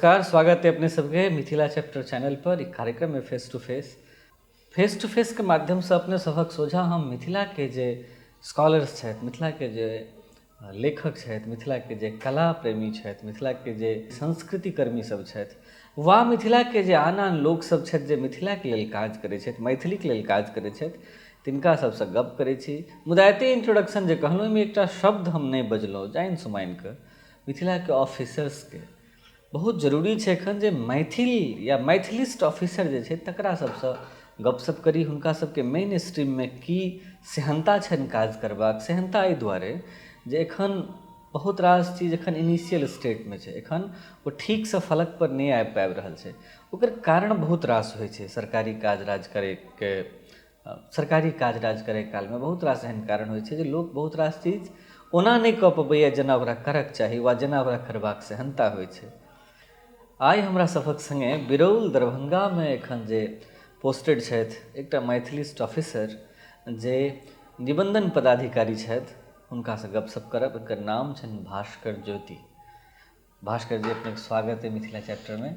नमस्कार, स्वागत है अपने सबके मिथिला चैप्टर चैनल पर। एक कार्यक्रम है face to face. Face to face के माध्यमसँ अपने सभक सोझाँ हम मिथिलाके जे स्कॉलर्स छथि, मिथिलाके जे लेखक छथि, मिथिलाके जे कला प्रेमी छथि, मिथिलाके जे संस्कृतिकर्मी सब छथि वा मिथिलाके जे आन आन लोकसब छथि जे मिथिलाके लेल काज करै छथि, मैथिलीके लेल काज करै छथि, तिनका सबसँ गप करै छी। मुदा एते इंट्रोडक्शन जे कहलहुँ ओहिमे एकटा शब्द हम नहि बजलहुँ जानि सुमानि कऽ। मिथिलाके ऑफिसर्सके बहुत जरूरी छै एखन जे मैथिल या मैथिलिस्ट ऑफिसर जे छै तकरा सबसँ गपशप करी, हुनका सबके मेन स्ट्रीममे की सेहन्ता छनि काज करबाक। सेहन्ता एहि दुआरे जे एखन बहुत रास चीज एखन इनिशियल स्टेटमे छै, एखन ओ ठीकसँ फलक पर नहि आबि पाबि रहल छै। ओकर कारण बहुत रास होइ छै। सरकारी काज राज करैके सरकारी काज राज करै कालमे बहुत रास एहन कारण होइ छै जे लोक बहुत रास चीज ओना नहि कऽ पबैए जेना ओकरा करऽके चाही वा जेना ओकरा करबाक सेहन्ता होइ छै। आइ हमरा सभक सङ्गे बिरौल दरभङ्गामे एखन जे पोस्टेड छथि एकटा मैथिलिस्ट ऑफिसर जे निबन्धन पदाधिकारी छथि, हुनकासँ गपशप करब। एकर नाम छनि भास्कर ज्योति। भास्कर जी, अपनेके स्वागत है मिथिला चैप्टरमे।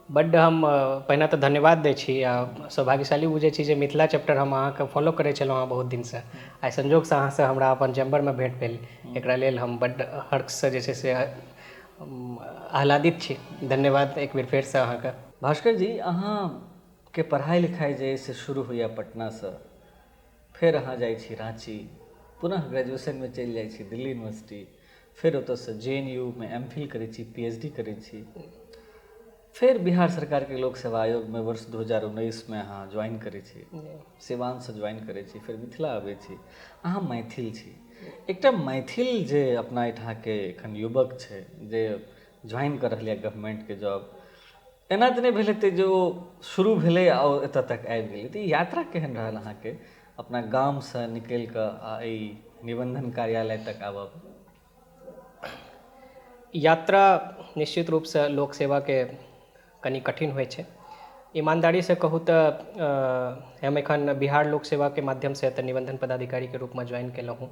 बड्ड हम पहिने तऽ धन्यवाद दै छी आ सौभाग्यशाली बुझै छी जे मिथिला चैप्टर हम अहाँके फॉलो करै छलहुँ हँ बहुत दिनसँ। आइ संजोगसँ अहाँसँ हमरा अपन चैम्बरमे भेँट भेल, एकरा लेल हम बड्ड हर्षसँ जे छै से आह्लादित छी। धन्यवाद एक बेर फेरसँ अहाँके। भास्कर जी, अहाँके पढ़ाइ लिखाइ जे से शुरू होइए पटनासँ, फेर अहाँ जाइ छी राँची, पुनः ग्रेजुएशनमे चलि जाइ छी दिल्ली यूनिवर्सिटी, फेर ओतऽसँ JNU मे एम फिल करै छी, PhD करै छी, फेर बिहार सरकारके लोक सेवा आयोगमे वर्ष 2019 मे अहाँ ज्वाइन करै छी, सिवानसँ ज्वाइन करै छी, फेर मिथिला अबै छी। अहाँ मैथिल छी। एकटा मैथिल जे अपना एहिठामके एखन युवक छै जे ज्वाइन कऽ रहल यऽ गवर्नमेन्टके जॉब, एना तऽ नहि भेल हेतै जे ओ शुरू भेलै आ ओ एतऽ तक आबि गेलै, तऽ ई यात्रा केहन रहल अहाँके अपना गामसँ निकलि कऽ आ एहि निबन्धन कार्यालय तक आबब? यात्रा निश्चित रूपसँ लोक सेवाके कनि कठिन होइ छै। ईमानदारीसँ कहू तऽ हम एखन बिहार लोक सेवाके माध्यमसँ एतऽ निबन्धन पदाधिकारीके रूपमे ज्वाइन केलहुँ हँ,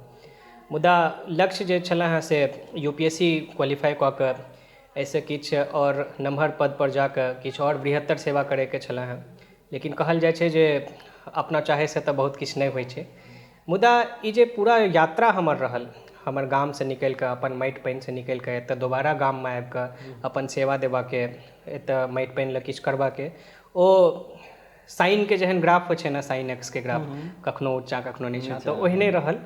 मुदा लक्ष्य जे छलै हँ से UPSC qualify कऽ कऽ एहिसँ किछु आओर नमहर पदपर जाकऽ किछु आओर बृहत्तर सेवा करैके छलै हँ। लेकिन कहल जाइ छै जे अपना चाहैसँ तऽ बहुत किछु नहि होइ छै। मुदा ई जे पूरा यात्रा हमर रहल, हमर गामसँ निकलिकऽ अपन माटि पानिसँ निकलिकऽ एतऽ दोबारा गाममे आबिकऽ अपन सेवा देबाके, एतऽ माटि पानि लए किछु करबाके, ओ साइनके जेहन ग्राफ होइ छै ने, साइन एक्सके ग्राफ, कखनो ऊँचा कखनो नीचाँ, तऽ ओहने रहल।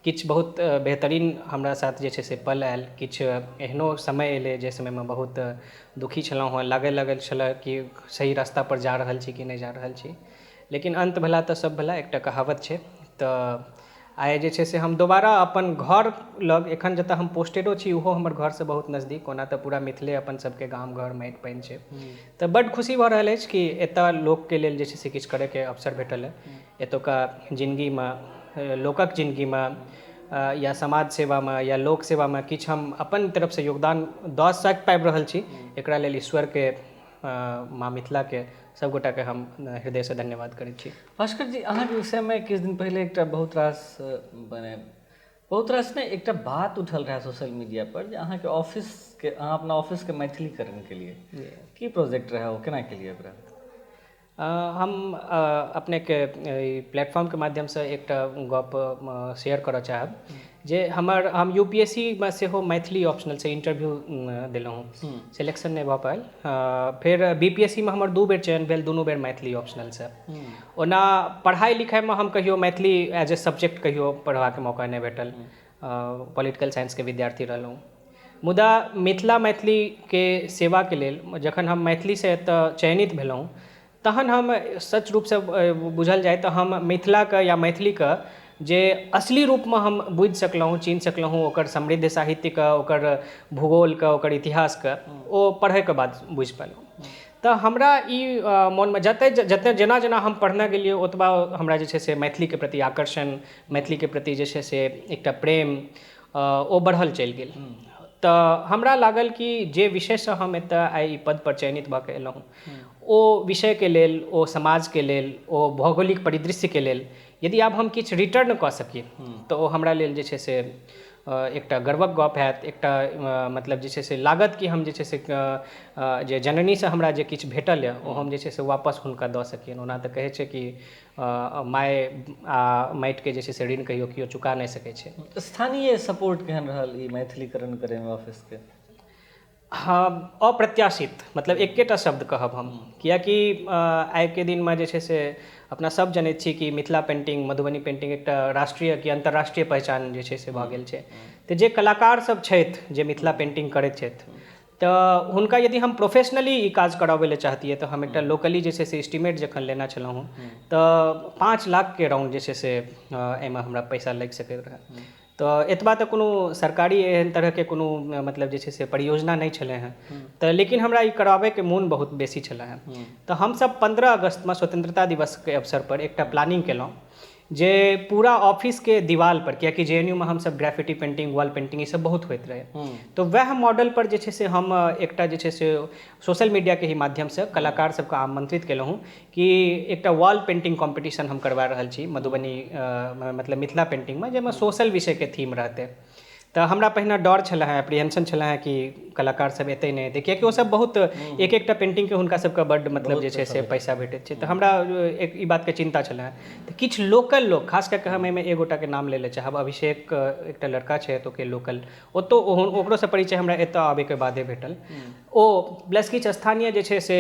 किछु बहुत बेहतरीन हमरा साथ जे छै से पल आयल, किछु एहनो समय एलै जे समयमे बहुत दुखी छलहुँ हँ, लागै लागल छलै कि सही रास्तापर जा रहल छी कि नहि जा रहल छी। लेकिन अन्त भेला तऽ सब भेला, एकटा कहावत छै। तऽ आइ जे छै से हम दोबारा अपन घर लग, एखन जतऽ हम पोस्टेडो छी ओहो हमर घरसँ बहुत नजदीक, ओना तऽ पूरा मिथिले अपन सबके गाम घर माटि पानि छै। तऽ बड्ड खुशी भऽ रहल अछि कि एतऽ लोकके लेल जे छै से किछु करैके अवसर भेटल हँ। एतुका जिनगीमे, लोकक जिनगीमे या समाज सेवामे या लोक सेवामे किछु हम अपन तरफसँ योगदान दऽ सकि पाबि रहल छी, एकरा लेल ईश्वरके, माँ मिथिलाके, सबगोटाके हम हृदयसँ धन्यवाद करै छी। भास्कर जी, अहाँके विषयमे किछु दिन पहिले एकटा बहुत रास मने बहुत रास नहि, एकटा बात उठल रहै सोशल मीडिया पर जे अहाँके ऑफिसके, अहाँ अपना ऑफिसके मैथिलीकरण केलिए, की प्रोजेक्ट रहै ओ, केना केलिए ओकरा? हम अपनेके एहि प्लेटफॉर्मके माध्यमसँ एकटा गप शेयर करऽ चाहब जे हम UPSC मे सेहो मैथिली ऑप्शनलसँ इंटरव्यू देलहुँ, सिलेक्शन नहि भऽ पायल। फेर BPSC मे हमर 2 बेर चयन भेल, दुनू बेर मैथिली ऑप्शनलसँ। ओना पढ़ाइ लिखाइमे हम कहियो मैथिली एज ए सब्जेक्ट कहियो पढ़बाक मौका नहि भेटल, पॉलिटिकल साइंसके विद्यार्थी रहलहुँ। मुदा मिथिला मैथिलीके सेवाके लेल जखन हम मैथिलीसँ एतऽ चयनित भेलहुँ तहन हम सच रूपसँ बुझल जाय तऽ हम मिथिलाके या मैथिलीके जे असली रूपमे हम बुझि सकलहुँ, चिन्ह सकलहुँ, ओकर समृद्ध साहित्यके, ओकर भूगोलके, ओकर इतिहासके, ओ पढ़ैके बाद बुझि पेलहुँ। तऽ हमरा ई मोनमे जते जते जेना जेना हम पढ़ने गेलियै ओतबा हमरा जे छै से मैथिलीके प्रति आकर्षण, मैथिलीके प्रति जे छै से एकटा प्रेम ओ बढ़ल चलि गेल। तऽ हमरा लागल कि जे विषयसँ हम एतऽ आइ ई पदपर चयनित भऽ कऽ एलहुँ ओ विषयके लेल, ओ समाजके लेल, ओ भौगोलिक परिदृश्यके लेल यदि आब हम किछु रिटर्न कऽ सकी तऽ ओ हमरा लेल जे छै से एकटा गर्वक गप हैत, एकटा मतलब जे छै से लागत कि हम जे छै से जे जननीसँ हमरा जे किछु भेटल यऽ ओ हम जे छै से वापस हुनका दऽ सकियनि। ओना तऽ कहै छै कि माय आ माटिके जे छै से ऋण कहियो केओ चुका नहि सकै छै। स्थानीय सपोर्ट केहन रहल ई मैथिलीकरण करैमे ऑफिसके? हँ, अप्रत्याशित, मतलब एकेटा शब्द कहब हम, कियाकि आइके दिनमे जे छै से अपना सब जनैत छी कि मिथिला पेंटिंग, मधुबनी पेंटिंग एकटा राष्ट्रीय कि अन्तर्राष्ट्रीय पहचान जे छै से भऽ गेल छै। तऽ जे कलाकार सब छथि जे मिथिला पेंटिंग करैत छथि, तऽ हुनका यदि हम प्रोफेशनली ई काज कराबै लए चाहतियै तऽ हम एकटा लोकली जे छै से एस्टिमेट जखन लेने छलहुँ तऽ 5 लाखके राउंड जे छै से एहिमे हमरा पैसा लागि सकैत रहए। तऽ एतबा तऽ कोनो सरकारी एहन तरहके कोनो मतलब जे छै से परियोजना नहि छलै हँ, तऽ लेकिन हमरा ई कराबैके मोन बहुत बेसी छलै हँ। तऽ हमसब 15 अगस्तमे स्वतंत्रता दिवसके अवसर पर एकटा प्लानिंग केलहुँ जे पूरा ऑफिसके दीवाल पर, कियाकि JNU मे हमसब ग्राफिटी पेंटिंग, वॉल पेंटिंग ई सब बहुत होइत रहै, तऽ वएह मॉडल पर जे छै से हम एकटा जे छै से सोशल मीडियाके ही माध्यमसँ कलाकार सबके आमंत्रित केलहुँ कि एकटा वॉल पेंटिंग कॉम्पिटिशन हम करवा रहल छी मधुबनी मतलब मिथिला पेंटिंगमे, जाहिमे सोशल विषयके थीम रहतै। तऽ हमरा पहिने डर छलै हँ, एप्रीहेंशन छलै हँ कि कलाकार सब एतै नहि एतै, कियाकि ओसब बहुत एक एकटा पेंटिंगके हुनका सबके बड्ड मतलब जे छै से पैसा भेटैत छै। तऽ हमरा एक ई बातके चिन्ता छलै हँ। तऽ किछु लोकल लोक, खास कऽ कऽ हम एहिमे एक गोटाके नाम लै लए चाहब, अभिषेक एकटा लड़का छै एतौके लोकल, ओतौ ओकरोसँ परिचय हमरा एतऽ आबैके बादे भेटल। ओ प्लस किछु स्थानीय जे छै से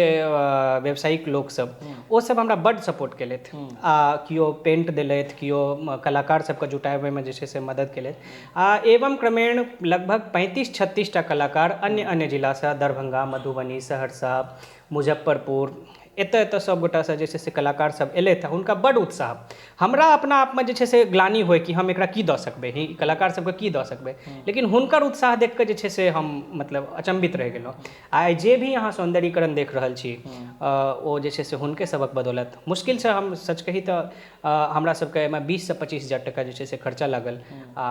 व्यावसायिक लोकसब, ओसब हमरा बड्ड सपोर्ट केलथि आ केओ पेंट देलथि, केओ कलाकार सबके जुटाबैमे जे छै से मदद केलथि। आ एवं क्रमेण लगभग 35-36 टा कलाकार अन्य अन्य जिलासँ, दरभंगा, मधुबनी, सहरसा, मुजफ्फरपुर, एतऽ एतऽ सब गोटासँ जे छै से कलाकार सब एलथि। हुनका बड्ड उत्साह, हमरा अपना आपमे जे छै से ग्लानि होइ कि हम एकरा की दऽ सकबै, ई कलाकार सबके की दऽ सकबै, लेकिन हुनकर उत्साह देख कऽ जे छै से हम मतलब अचम्भित रहि गेलहुँ। आइ जे भी अहाँ सौन्दर्यीकरण देख रहल छी ओ जे छै से हुनके सबक बदौलत। मुश्किलसँ हम सच कही तऽ हमरा सबके एहिमे 20 से 25 हजार टका जे छै से खर्चा लागल। आ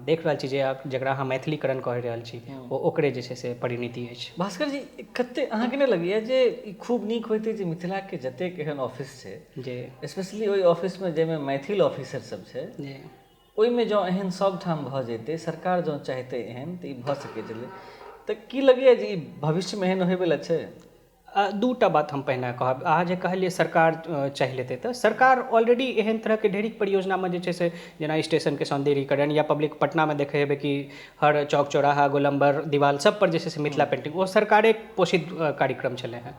देख रहल छी जे जकरा अहाँ मैथिलीकरण कहि रहल छी ओ ओकरे जे छै से परिणति अछि। भास्कर जी, कते अहाँके नहि लगैया जे ई खूब नीक होइतै जे मिथिलाके जतेक एहन ऑफिस छै जे स्पेशली ओहि ऑफिसमे जाहिमे मैथिल ऑफिसर सब छै, ओहिमे जँ एहन सब ठाम भऽ जेतै, सरकार जँ चाहतै एहन तऽ ई भऽ सकै छलै। तऽ की लगैया जे ई भविष्यमे एहन होइवला छै? दूटा बात हम पहिने कहब। अहाँ जे कहलियै सरकार चाहि लेतै, तऽ सरकार ऑलरेडी एहन तरहके ढेरिक परियोजनामे जे छै से जेना स्टेशनके सौन्दर्यीकरण या पब्लिक पटनामे देखै हेबै कि हर चौक चौराहा गोलम्बर दीवाल सब पर जे छै से मिथिला पेंटिंग, ओ सरकारे पोषित कार्यक्रम छलै हँ।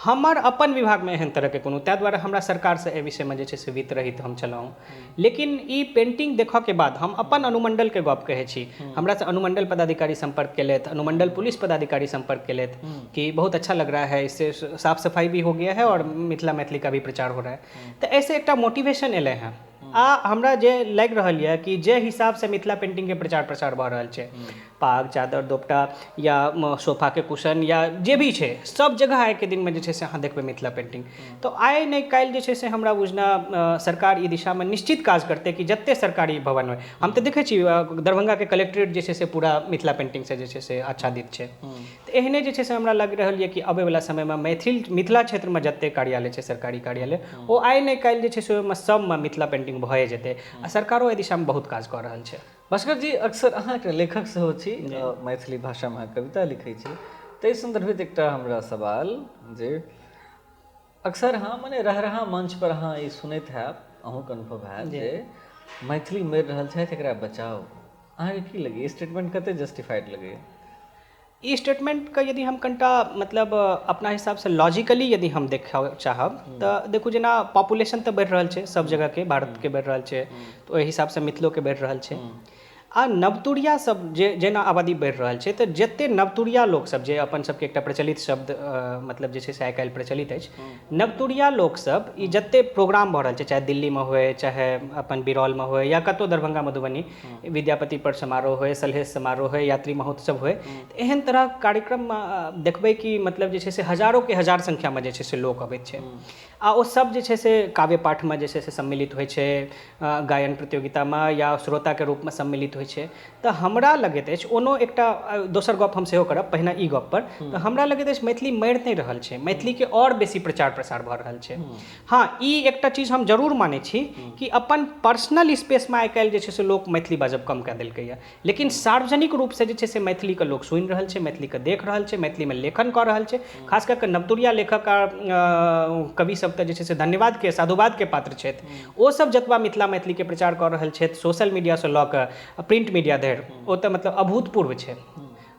हमर अपन विभागमे एहन तरहके कोनो, ताहि दुआरे हमरा सरकारसँ एहि विषयमे जे छै से वित्त रहित हम छलहुँ। लेकिन ई पेंटिंग देखऽके बाद हम अपन अनुमंडलके गप कहै छी, हमरासँ अनुमंडल पदाधिकारी सम्पर्क केलथि, अनुमंडल पुलिस पदाधिकारी सम्पर्क केलथि कि बहुत अच्छा लग रहा है, इससे साफ सफाई भी हो गया है और मिथिला मैथिली का भी प्रचार हो रहा है। तऽ ऐसे एकटा मोटिवेशन एलै हँ। आ हमरा जे लागि रहल यऽ कि जे हिसाबसँ मिथिला पेंटिंगके प्रचार प्रसार भऽ रहल छै, पाग, चादर, दोपटा या सोफाके कुशन या जे भी छै, सब जगह आइके दिनमे जे छै से अहाँ देखबै मिथिला पेंटिंग। तऽ आइ नहि काल्हि जे छै से हमरा बुझना सरकार ई दिशामे निश्चित काज करतै कि जते सरकारी भवन होइ, हम तऽ देखै छी दरभंगाके कलेक्ट्रेट जे छै से पूरा मिथिला पेंटिंगसँ जे छै से आच्छादित छै। तऽ एहने जे छै से हमरा लागि रहल यऽ कि अबैवला समयमे मैथिल मिथिला क्षेत्रमे जते कार्यालय छै सरकारी कार्यालय, ओ आइ नहि काल्हि जे छै से ओहिमे सबमे मिथिला पेंटिंग भए जेतै। आ सरकारो एहि दिशामे बहुत काज कऽ रहल छै। भास्कर जी, अक्सर अहाँके लेखक सेहो छी, मैथिली भाषामे अहाँ कविता लिखै छी, ताहि सन्दर्भित एकटा हमरा सवाल जे अक्सर अहाँ मने रह रहा मंच पर अहाँ ई सुनैत हैब, अहूँके अनुभव हैत जे मैथिली मरि रहल छथि, एकरा बचाउ। अहाँके की लगैए स्टेटमेंट कते जस्टिफाइड लगैए? ई स्टेटमेंटके यदि हम कनिटा मतलब अपना हिसाबसँ लॉजिकली यदि हम देखऽ चाहब तऽ देखू, जेना पॉपुलेशन तऽ बढ़ि रहल छै सब जगहके, भारतके बढ़ि रहल छै, तऽ ओहि हिसाबसँ मिथिलोके बढ़ि रहल छै। आ नवतुरिया सब जे जेना आबादी बढ़ि रहल छै, तऽ जते नवतुरिया लोकसब, जे अपन सबके एकटा प्रचलित शब्द मतलब जे छै से आइ काल्हि प्रचलित अछि, नवतुरिया लोकसब ई जते प्रोग्राम भऽ रहल छै, चाहे दिल्लीमे होइ, चाहे अपन बिरौलमे होइ, या कतहु दरभंगा मधुबनी विद्यापति पर समारोह होइ, सलहेश समारोह होइ, यात्री महोत्सव होइ, तऽ एहन तरहक कार्यक्रममे देखबै कि मतलब जे छै से हजारोके हजार संख्यामे जे छै से लोक अबैत छै। आ ओ सब जे छै से काव्य पाठमे जे छै से सम्मिलित होइ छै, गायन प्रतियोगितामे या श्रोताके रूपमे सम्मिलित होइ छै। तऽ हमरा लगैत अछि ओनो एकटा दोसर गप हम सेहो करब, पहिने ई गप पर। तऽ हमरा लगैत अछि मैथिली मरि नहि रहल छै, मैथिलीके आओर बेसी प्रचार प्रसार भऽ रहल छै। हँ, ई एकटा चीज हम जरूर मानै छी कि अपन पर्सनल स्पेसमे आइ काल्हि जे छै से लोक मैथिली बाजब कम कए देलकैए, लेकिन सार्वजनिक रूपसँ जे छै से मैथिलीके लोक सुनि रहल छै, मैथिलीके देख रहल छै, मैथिलीमे लेखन कऽ रहल छै। खास कऽ कऽ नवतुरिया लेखक आ कवि सब तऽ जे छै से धन्यवादके साधुवादके पात्र छथि। ओ सब जतबा मिथिला मैथिलीके प्रचार कऽ रहल छथि सोशल मीडियासँ लऽ कऽ प्रिंट मीडिया धरि, ओ तऽ मतलब अभूतपूर्व छै।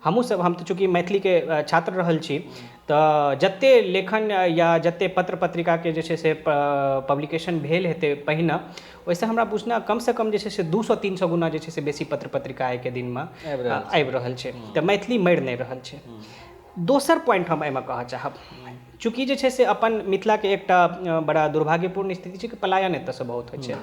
हमहूँ सब, हम तऽ चूँकि मैथिलीके छात्र रहल छी, तऽ जते लेखन या जते पत्र पत्रिकाके जे छै से पब्लिकेशन भेल हेतै पहिने, ओहिसँ हमरा बुझना कमसँ कम जे छै से 200-300 गुना जे छै से बेसी पत्र पत्रिका आइके दिनमे आबि रहल छै। तऽ मैथिली मरि नहि रहल छै। दोसर पॉइंट हम एहिमे कहऽ चाहब, चूँकि जे छै से अपन मिथिलाके एकटा बड़ा दुर्भाग्यपूर्ण स्थिति छै कि पलायन एतऽसँ बहुत होइ छै।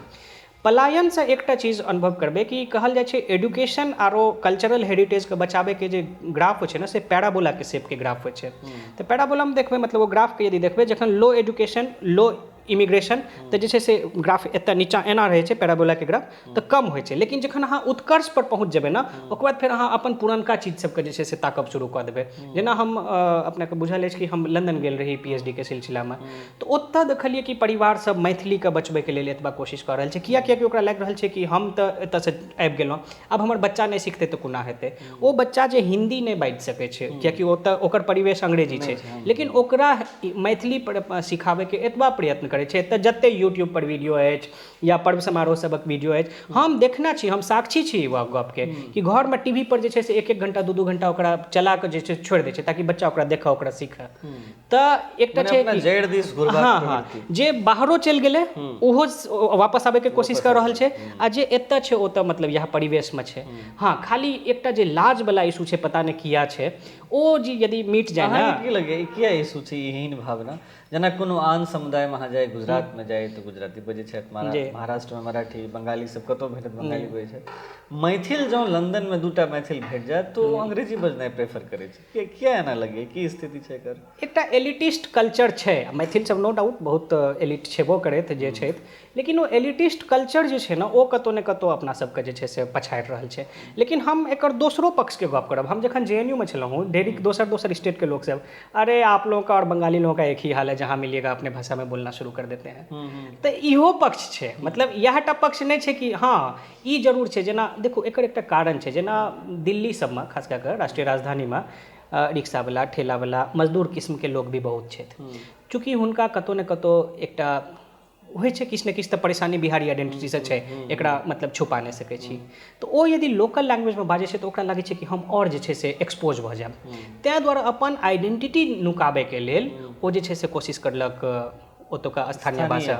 पलायनसँ एकटा चीज अनुभव करबै कि कहल जाइ छै एडुकेशन आरो कल्चरल हेरिटेजके बचाबैके जे ग्राफ होइ छै ने, से पैराबोलाके शेपके ग्राफ होइ छै। तऽ पैराबोलामे देखबै, मतलब ओ ग्राफके यदि देखबै, जखन लो एडुकेशन लो इमिग्रेशन तऽ जे छै से ग्राफ एतऽ नीचाँ एना रहै छै, पैराबोलाके ग्राफ तऽ कम होइ छै। लेकिन जखन अहाँ उत्कर्ष पर पहुँच जेबै ने, ओकर बाद फेर अहाँ अपन पुरनका चीज सबके जे छै से ताकब शुरू कऽ देबै। जेना हम अपनेके बुझल अछि कि हम लंदन गेल रही PhD के सिलसिलामे, तऽ ओतऽ देखलियै कि परिवार सब मैथिलीके बचबैके लेल एतबा कोशिश कऽ रहल छै। किया? कियाकि ओकरा लागि रहल छै कि हम तऽ एतऽसँ आबि गेलहुँ, आब हमर बच्चा नहि सिखतै तऽ कोना हेतै। ओ बच्चा जे हिन्दी नहि बाजि सकै छै, कियाकि ओतऽ ओकर परिवेश अंग्रेजी छै, लेकिन ओकरा मैथिली सिखाबैके एतबा प्रयत्न करै छै। तऽ जते यूट्यूब पर वीडियो अछि या पर्व समारोह सबक वीडियो अछि, हम देखने छी, हम साक्षी छी ई गपके कि घरमे टीवी पर जे छै से 1-1 घंटा 2-2 घंटा ओकरा चला कऽ जे छै छोड़ि दै छै, ताकि बच्चा ओकरा देखऽ, ओकरा सीखऽ। तऽ एकटा छै हँ हँ, जे बाहरो चलि गेलै ओहो वापस आबैके कोशिश कऽ रहल छै, आ जे एतऽ छै ओ तऽ मतलब इएह परिवेशमे छै। हँ, खाली एकटा जे लाजवला इशू छै, पता नहि किया छै, ओ जे यदि मिट जाय ने। की लगे किया इशू छै एहन भावना? जेना कोनो आन समुदायमे अहाँ जाइ, गुजरातमे जाइ तऽ गुजराती बजै छथि, महाराष्ट्रमे मराठी, बंगाली सब कतहु भेटत बंगाली बजै छथि। मैथिल जँ लंदनमे 2टा मैथिल भेट जायत तऽ ओ अंग्रेजी बजनाइ प्रेफर करै छै। किया एना लगैए? की स्थिति छै एकर? एकटा एलिटिस्ट कल्चर छै, मैथिल सब नो डाउट बहुत एलिट छेबो करैत जे छथि, लेकिन ओ एलिटिस्ट कल्चर जे छै ने ओ कतहु ने कतहु अपना सबके जे छै से पछाड़ि रहल छै। लेकिन हम एकर दोसरो पक्षके गप करब। हम जखन JNU में छलहुँ, ढेरी दोसर दोसर स्टेटके लोक सब, अरे आप लोगों का और बंगाली लोगों का एक ही हाल है, जहाँ मिलिएगा अपने भाषा में बोलना शुरू कर देते हैं। तऽ इहो पक्ष छै, मतलब इएहटा पक्ष नहि छै कि हँ ई जरूर छै। जेना देखू, एकर एकटा कारण छै, जेना दिल्ली सबमे खास कए कऽ राष्ट्रीय राजधानीमे रिक्शावला, ठेलावला, मजदूर किस्मके लोक भी बहुत छथि। चूँकि हुनका कतहु ने कतहु एकटा होइ छै किछु ने किछु तऽ परेशानी बिहारी आइडेंटिटीसँ छै, एकरा मतलब छुपा नहि सकै छी। तऽ ओ यदि लोकल लैंग्वेजमे बाजै छै तऽ ओकरा लागै छै कि हम आओर जे छै से एक्सपोज भऽ जायब, ताहि दुआरे अपन आइडेंटिटी नुकाबैके लेल ओ जे छै से कोशिश करलक ओतुका स्थानीय भाषा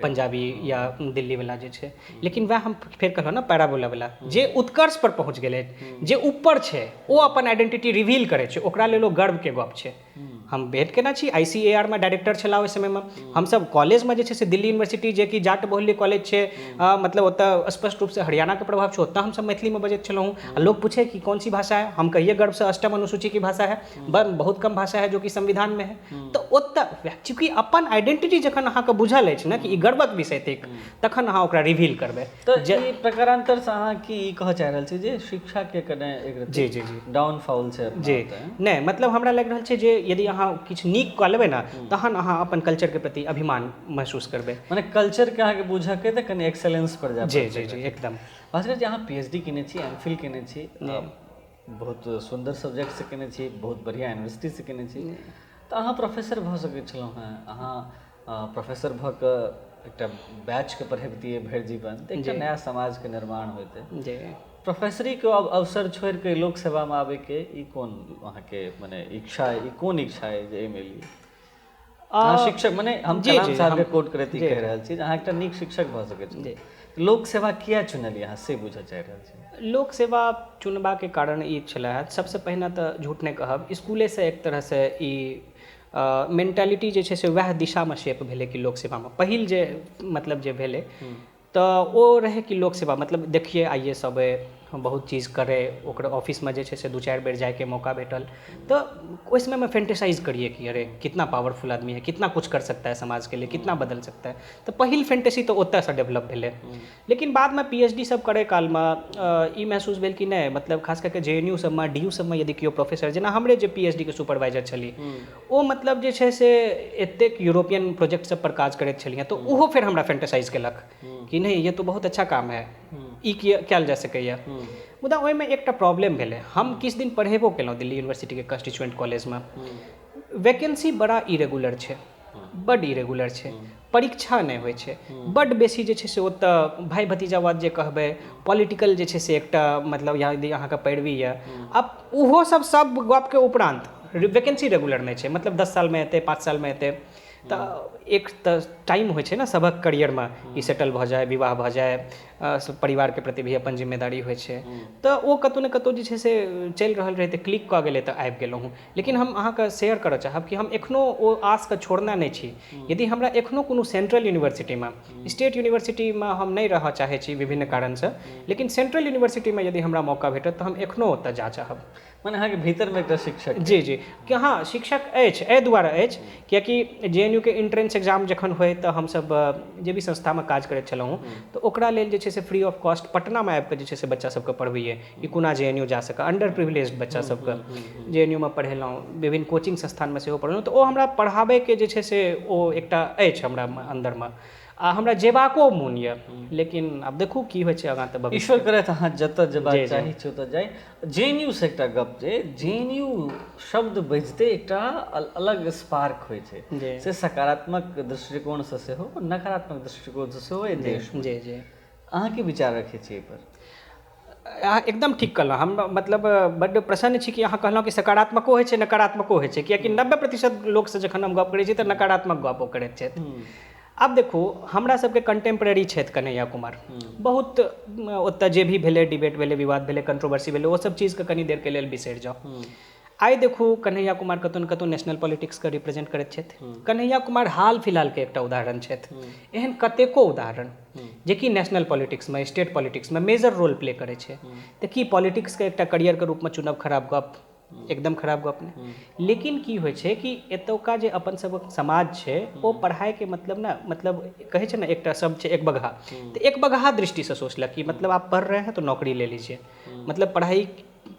पंजाबी या दिल्लीवला जे छै। लेकिन वएह हम फेर कहलहुँ ने, पैराबोलावला जे उत्कर्ष पर पहुँच गेलै, जे ऊपर छै, ओ अपन आइडेंटिटी रिवील करै छै, ओकरा लेल ओ गर्वके गप छै। हम भेंट केने छी, ICAR में डायरेक्टर छलाह ओहि समयमे। हमसब कॉलेजमे जे छै से दिल्ली यूनिवर्सिटी, जे कि जाट बहुल्य कॉलेज छै, मतलब ओतऽ स्पष्ट रूपसँ हरियाणाके प्रभाव छै, ओतऽ हमसब मैथिलीमे बजैत छलहुँ। आ लोग पूछे कि कौन सी भाषा है, हम कहिए गर्व से अष्टम अनुसूची की भाषा है, बहुत कम भाषा है जो कि संविधान में है। तऽ ओतऽ चूँकि अपन आइडेंटिटी जखन अहाँके बुझल अछि ने कि ई गर्वक विषय थिक, तखन अहाँ ओकरा रिवील करबै। तऽ ई प्रकारान्तरसँ अहाँ की ई कहऽ चाहि रहल छी जे शिक्षाके कने एक जी जी जी डाउनफॉल छै? जी नहि, मतलब हमरा लागि रहल छै जे यदि अहाँ किछु नीक कऽ लेबै ने, तहन अहाँ अपन कल्चरके प्रति अभिमान महसूस करबै। मने कल्चरके अहाँके बुझऽके तऽ कनि एक्सेलेंस पर जाय। जी जी जी, एकदम। भास्कर जी, अहाँ PhD केने छी, MPhil केने छी, बहुत सुन्दर सब्जेक्टसँ केने छी, बहुत बढ़िआँ यूनिवर्सिटीसँ केने छी, तऽ अहाँ प्रोफेसर भऽ सकैत छलहुँ हेँ। अहाँ प्रोफेसर भऽ कऽ एकटा बैचके पढ़बितियै भरि जीवन, तऽ एकटा नया समाजके निर्माण होइतै। जी। प्रोफेसरीके अवसर छोड़िके लोक सेवामे आबैके ई कोन अहाँके मने इच्छा अइ, ई कोन इच्छा अइ जे एहिमे एलियै अहाँ? शिक्षक, मने हम कलाम साहबके कोट करैत ई कहि रहल छी जे अहाँ एकटा नीक शिक्षक भऽ सकैत छी। लोक सेवा किया चुनलियै अहाँ, से बुझऽ चाहि रहल छी। लोक सेवा चुनबाके कारण ई छलै, सबसँ पहिने तऽ झूठ नहि कहब, स्कूलेसँ एक तरहसँ ई मेन्टालिटी जे छै से वएह दिशामे शेप भेलै कि लोक सेवामे पहिल जे मतलब जे भेलै तऽ ओ रहै कि लोक सेवा मतलब देखिए IAS अबै, बहुत चीज करै, ओकर ऑफिसमे जे छै से 2-4 बेर जाइके मौका भेटल। तऽ ओहि समयमे फैंटेसाइज करिए कि अरे कितना पावरफुल आदमी है, कितना कुछ कर सकता है समाज के लिए, कितना बदल सकता है। तऽ पहिल फैंटेसी तऽ ओतयसँ डेवलप भेलै। लेकिन बादमे PhD सब करै कालमे ई महसूस भेल कि नहि, मतलब खास करके JNU सबमे, DU सबमे यदि केओ प्रोफेसर, जेना हमरे जे PhD के सुपरवाइजर छली, ओ मतलब जे छै से एतेक यूरोपियन प्रोजेक्ट सब पर काज करैत छलियै, तऽ ओहो फेर हमरा फैंटेसाइज केलक कि नहि ये तो बहुत अच्छा काम है, ई कयल जा सकैए। मुदा ओहिमे एकटा प्रॉब्लम भेलै, हम किछु दिन पढ़ेबो केलहुँ दिल्ली यूनिवर्सिटीके कॉन्स्टिट्यूएंट कॉलेजमे, वैकेंसी बड़ा इरेगुलर छै, बड इरेगुलर छै, परीक्षा नहि होइ छै, बड बेसी जे छै से ओतऽ भाइ भतीजावाद जे कहबै, पॉलिटिकल जे छै से एकटा मतलब यदि अहाँके पैरवी यऽ, आब ओहो सब सब गपके उपरान्त वैकेंसी रेगुलर नहि छै, मतलब 10 सालमे एतै, 5 सालमे एतै। तऽ एक तऽ टाइम होइ छै ने सभक करियरमे कि सेटल भऽ जाय, विवाह भऽ जाय, परिवारके प्रति भी अपन जिम्मेदारी होइ छै, तऽ ओ कतहु ने कतहु जे छै से चलि रहल रहै, तऽ क्लिक कऽ गेलै तऽ आबि गेलहुँ। लेकिन हम अहाँके शेयर करऽ चाहब कि हम एखनो ओ आशके छोड़ने नहि छी। यदि हमरा एखनो कोनो सेंट्रल यूनिवर्सिटीमे, स्टेट यूनिवर्सिटीमे हम नहि रहऽ चाहै छी विभिन्न कारणसँ, लेकिन सेंट्रल यूनिवर्सिटीमे यदि हमरा मौका भेटत तऽ हम एखनो ओतऽ जा चाहब। मने अहाँके भीतरमे एकटा शिक्षक। जी जी, कि हँ शिक्षक अछि, एहि दुआरे अछि कियाकि JNU के एंट्रेंस एग्जाम जखन होइ तऽ हमसब जे भी संस्थामे काज करैत छलहुँ तऽ ओकरा लेल जे छै से फ्री ऑफ कॉस्ट पटनामे आबिकऽ जे छै से बच्चा सबके पढ़बैए कि कोना JNU जा सकै, अंडर प्रिविलेज बच्चा सबके JNU मे पढ़ेलहुँ, विभिन्न कोचिंग संस्थानमे सेहो पढ़ेलहुँ। तऽ ओ हमरा पढ़ाबैके जे छै से ओ एकटा अछि हमरा अन्दरमे, आ हमरा जेबाको मोन यऽ, लेकिन आब देखू की होइ छै आगाँ। तऽ ईश्वर करैत अहाँ जतऽ जेबाक चाही छै ओतऽ जाइ। JNU से एकटा गप जे JNU शब्द बजिते एकटा अलग स्पार्क होइ छै, से सकारात्मक दृष्टिकोणसँ सेहो नकारात्मक दृष्टिकोणसँ सेहो एहि देशमे। जी जी, अहाँ की विचार रखै छी एहिपर? अहाँ एकदम ठीक कहलहुँ। हम मतलब बड्ड प्रसन्न छी कि अहाँ कहलहुँ कि सकारात्मको होइ छै नकारात्मको होइ छै, कियाकि 90% लोकसँ जखन हम गप करै छी तऽ नकारात्मक गप ओ करैत छथि। आब देखू, हमरा सबके कंटेम्प्रेरी छथि कन्हैया कुमार, बहुत ओतऽ जे भी भेलै, डिबेट भेलै, विवाद भेलै, कंट्रोवर्सी भेलै, ओ सब चीजके कनी देरके लेल बिसरि जाउ। आइ देखू कन्हैया कुमार कतहु ने कतहु नेशनल पॉलिटिक्सके रिप्रेजेंट करैत छथि। कन्हैया कुमार हाल फिलहालके एकटा उदाहरण छथि, एहन कतेको उदाहरण जेकि नेशनल पॉलिटिक्समे, स्टेट पॉलिटिक्समे मेजर रोल प्ले करै छै। तऽ की पॉलिटिक्सके एकटा करियरके रूपमे चुनब खराब गप? एकदम खराब गप नहि। लेकिन की होइ छै कि एतुका जे अपन सबक समाज छै ओ पढ़ाइके मतलब ने, मतलब कहै छै ने एकटा शब्द छै एक बगहा, तऽ एक बगहा दृष्टिसँ सोचलक कि मतलब आप पढ़ रहे हैं तो नौकरी ले लीजिए, मतलब पढ़ाई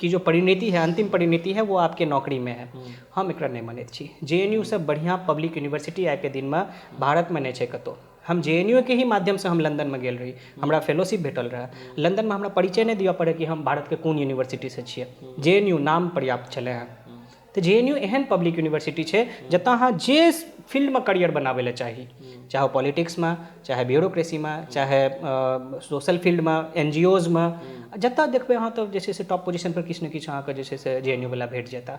की जो परिणति है, अंतिम परिणति है वो आपके नौकरी में है। हम एकरा नहि मानैत छी। JNU से बढ़िआँ पब्लिक यूनिवर्सिटी आइके दिनमे भारतमे नहि छै कतहु। हम JNU के ही माध्यमसँ हम लंदनमे गेल रही, हमरा फेलोशिप भेटल रहै। लंदनमे हमरा परिचय नहि दिअ पड़ै कि हम भारतके कोन यूनिवर्सिटीसँ छियै, JNU नाम पर्याप्त छलै हँ। तऽ JNU एहन पब्लिक यूनिवर्सिटी छै जतऽ अहाँ जे फील्डमे करियर बनाबै लए चाही, चाहे पॉलिटिक्समे, चाहे ब्यूरोक्रेसीमे, चाहे सोशल फील्डमे, NGOsमे, जतऽ देखबै अहाँ तऽ जे छै से टॉप पोजिशन पर किछु ने किछु अहाँके जे छै से JNU वला भेट जेता।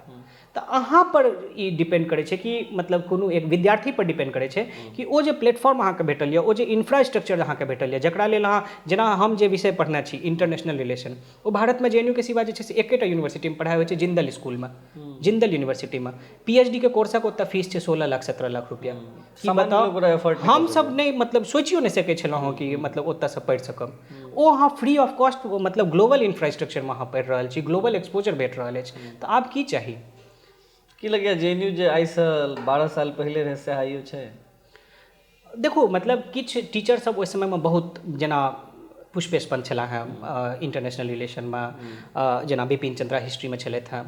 तऽ अहाँ पर ई डिपेंड करै छै कि मतलब कोनो एक विद्यार्थी पर डिपेंड करै छै कि ओ जे प्लेटफॉर्म अहाँके भेटल यऽ, ओ जे इंफ्रास्ट्रक्चर अहाँके भेटल यऽ, जकरा लेल अहाँ, जेना हम जे विषय पढ़ने छी इंटरनेशनल रिलेशन, ओ भारतमे JNU के सिवा जे छै से एकेटा यूनिवर्सिटीमे पढ़ाइ होइ छै, जिंदल स्कूलमे, जिंदल यूनिवर्सिटीमे। PhD के कोर्सक ओतऽ फीस छै 16 लाख 17 लाख रुपया। की बताउ, हम सब नहि मतलब सोचियो नहि सकै छलहुँ कि मतलब ओतऽसँ पढ़ि सकब। ओ अहाँ फ्री ऑफ कॉस्ट मतलब ग्लोबल इंफ्रास्ट्रक्चरमे अहाँ पढ़ि रहल छी, ग्लोबल एक्सपोजर भेट रहल अछि, तऽ आब की चाही? की लगैया JNU जे आइसँ 12 साल पहिले रहै से आइयो छै? देखू, मतलब किछु टीचर सब ओहि समयमे बहुत, जेना पुष्पेश पंत छलाह हेँ इंटरनेशनल रिलेशनमे, जेना विपिन चंद्रा हिस्ट्रीमे छलथि हेँ,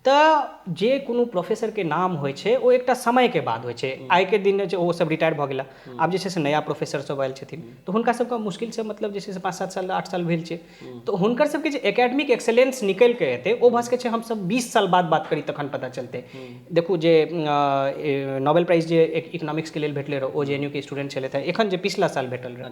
तऽ जे कोनो प्रोफेसरके नाम होइ छै ओ एकटा समयके बाद होइ छै। आइके दिन जे ओ सब रिटायर भऽ गेला, आब जे छै से नया प्रोफेसर सब आयल छथिन, तऽ हुनका सबके मुश्किलसँ मतलब जे छै से 5-7 साल 8 साल भेल छै, तऽ हुनकर सबके जे एकेडमिक एक्सेलेंस निकलि कऽ एतै ओ भऽ सकै छै हमसब 20 साल बाद बात करी तखन पता चलतै। देखू जे नोबेल प्राइज जे इकोनॉमिक्सके लेल भेटलै रहै ओ JNU के स्टूडेंट छलथि हेँ, एखन जे पिछला साल भेटल रहै।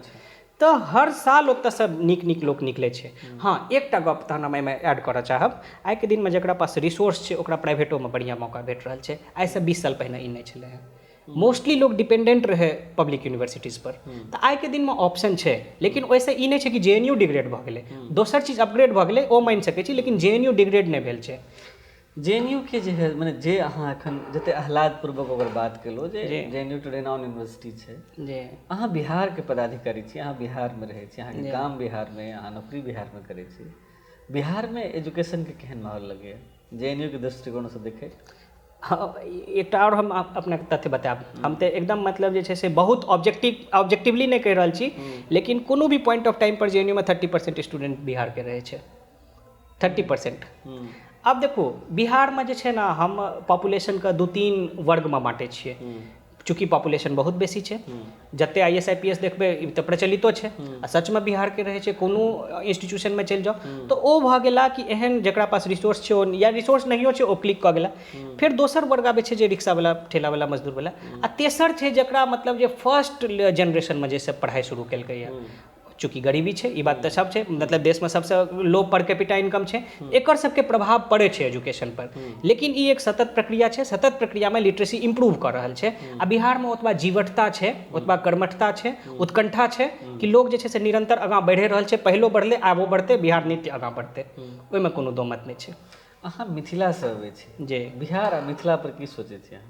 तऽ हर साल ओतऽसँ नीक नीक लोक निकलै छै। हँ, एकटा गप तहन हम एहिमे ऐड करऽ चाहब, आइके दिनमे जकरा पास रिसोर्स छै ओकरा प्राइवेटोमे बढ़िआँ मौका भेट रहल छै। आइसँ 20 साल पहिने ई नहि छलै हँ। मोस्टली लोक डिपेंडेंट रहै पब्लिक यूनिवर्सिटीज पर, तऽ आइके दिनमे ऑप्शन छै, लेकिन ओहिसँ ई नहि छै कि JNU degrade भऽ गेलै, दोसर चीज अपग्रेड भऽ गेलै ओ मानि सकै छी, लेकिन JNU degrade नहि भेल छै। JNU के जे है, मने जे अहाँ एखन जते आह्लादपूर्वक ओकर बात केलहुँ जे JNU to renown university छै, अहाँ बिहारके पदाधिकारी छी, अहाँ बिहारमे रहै छी, अहाँके गाम बिहारमे, अहाँ नौकरी बिहारमे करै छी, बिहारमे एजुकेशनके केहन माहौल लगैए जेएनयू के दृष्टिकोणसँ देखैत? हँ, एकटा आओर हम अपनेके तथ्य बतायब। हम तऽ एकदम मतलब जे छै से बहुत ऑब्जेक्टिवली नहि कहि रहल छी, लेकिन कोनो भी point of time per JNU मे 30% स्टूडेंट बिहारके रहै छै, 30%। आब देखू, बिहारमे जे छै ने हम पॉपुलेशनके 2-3 वर्गमे बाँटै छियै। चूँकि पॉपुलेशन बहुत बेसी छै, जते IAS IPS देखबै ई तऽ प्रचलितो छै आ सचमे बिहारके रहै छै, कोनो इंस्टीट्यूशनमे चलि जाउ तऽ ओ भऽ गेला कि एहन जकरा पास रिसोर्स छै ओ, या रिसोर्स नहियो छै ओ क्लिक कऽ गेला। फेर दोसर वर्ग आबै छै जे रिक्शावला, ठेलावला, मजदूरवला, आ तेसर छै जकरा मतलब जे फर्स्ट जेनरेशनमे जे सब पढ़ाइ शुरू केलकैए। चूँकि गरीबी छै, ई बात तऽ सब छै, मतलब देशमे सबसँ लो पर कैपिटा इनकम छै, एकर सबके प्रभाव पड़ै छै एजुकेशन पर। लेकिन ई एक सतत प्रक्रिया छै, सतत प्रक्रियामे लिटरेसी इम्प्रूव कऽ रहल छै। आ बिहारमे ओतबा जीवटता छै, ओतबा कर्मठता छै, उत्कंठा छै कि लोग जे छै से निरंतर आगाँ बढ़ि रहल छै। पहिलो बढ़लै, आबो बढ़तै, बिहार नित्य आगाँ बढ़तै, ओहिमे कोनो दो मत नहि छै। अहाँ मिथिलासँ अबै छी जी, बिहार आ मिथिला पर की सोचै छी अहाँ?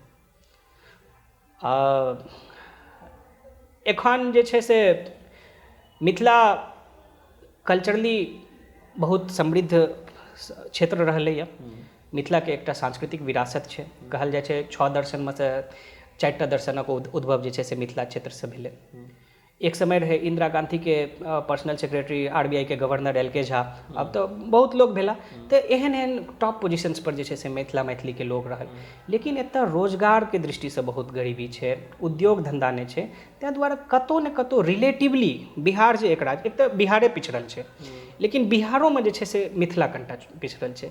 एखन जे छै से मिथिला कल्चरली बहुत समृद्ध क्षेत्र रहलैए। मिथिलाके एकटा सांस्कृतिक विरासत छै, कहल जाइ छै 6 दर्शनमे से 4टा दर्शनक उद्भव जे छै से मिथिला क्षेत्रसँ भेलै। एक समय रहै इंदिरा गांधीके पर्सनल सेक्रेटरी RBI के गवर्नर LK Jha, आब तऽ बहुत लोग भेला, तऽ एहन एहन टॉप पोजिशंस पर जे छै से मिथिला मैथिलीके लोग रहल। लेकिन एतऽ रोजगारके दृष्टिसँ बहुत गरीबी छै, उद्योग धन्धा नहि छै, ताहि दुआरे कतहु ने कतहु रिलेटिवली बिहार जे एक राज्य, एक तऽ बिहारे पिछड़ल छै, लेकिन बिहारोमे जे छै से मिथिला कनिटा पिछड़ल छै।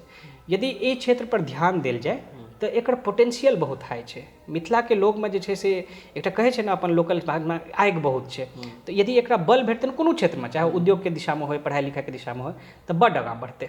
यदि एहि क्षेत्रपर ध्यान देल जाय तऽ एकर पोटेंशियल बहुत हाई छै। मिथिलाके लोकमे जे छै से एकटा कहै छै ने अपन लोकल भागमे आगि बहुत छै, तऽ यदि एकरा बल भेटतै ने कोनो क्षेत्रमे, चाहे उद्योगके दिशामे होय, पढ़ाइ लिखाइके दिशामे होय, तऽ बड्ड आगाँ बढ़तै।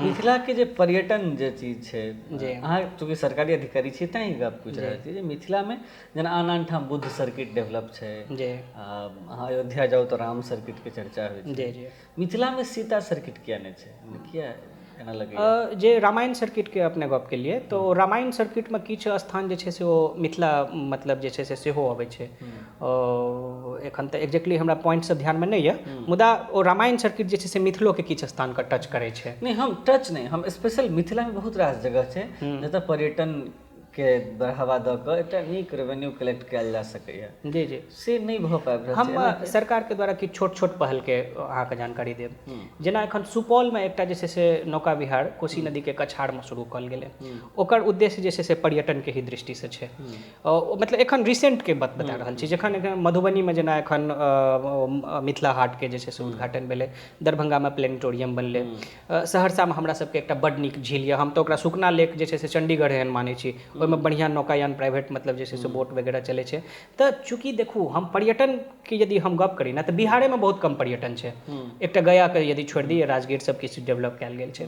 मिथिलाके जे पर्यटन जे चीज छै, जी अहाँ चूँकि सरकारी अधिकारी छी तैँ ई गप पूछि रहल छी जे मिथिलामे जेना आन आन ठाम बुद्ध सर्किट डेवलप छै, जी अहाँ अयोध्या जाउ तऽ राम सर्किटके चर्चा होइ छै, जी जी, मिथिलामे सीता सर्किट किया नहि छै, किया एना लगैए? जे रामायण सर्किटके अपने गप केलियै तऽ रामायण सर्किटमे किछु स्थान जे छै से ओ मिथिला मतलब जे छै से सेहो अबै छै। एखन तऽ एक्जेक्टली हमरा पॉइंट सब ध्यानमे नहि यऽ, मुदा ओ रामायण सर्किट जे छै से मिथिलोके किछु स्थानके टच करै छै। नहि, हम टच नहि, हम स्पेशल मिथिलामे बहुत रास जगह छै जतऽ पर्यटन के बढ़ावा दऽ कऽ एकटा नीक रेवेन्यू कलेक्ट कयल जा सकैए। जी जी, से नहि भऽ पाबि रहल हम छै। सरकारके द्वारा किछु छोट छोट पहलके अहाँके जानकारी देब। जेना एखन सुपौलमे एकटा जे छै से नौका विहार कोसी नदीके कछारमे शुरू कयल गेलै, ओकर उद्देश्य जे छै से पर्यटनके ही दृष्टिसँ छै। मतलब एखन रिसेंटके बात बता रहल छी। जखन एखन मधुबनीमे जेना एखन मिथिला हाटके जे छै से उद्घाटन भेलै, दरभंगामे प्लेनेटोरियम बनलै, सहरसामे हमरा सबके एकटा बड्ड नीक झील यऽ, हम तऽ ओकरा सुकना लेक जे छै से चण्डीगढ़ एहन मानै छी, ओहिमे बढ़िआँ नौकायान प्राइवेट मतलब जे छै से बोट वगैरह चलै छै। तऽ चूँकि देखू हम पर्यटनके यदि हम गप करी ने तऽ बिहारेमे बहुत कम पर्यटन छै, एकटा गयाके यदि छोड़ि दियै, राजगीर सब किछु डेवलप कयल गेल छै।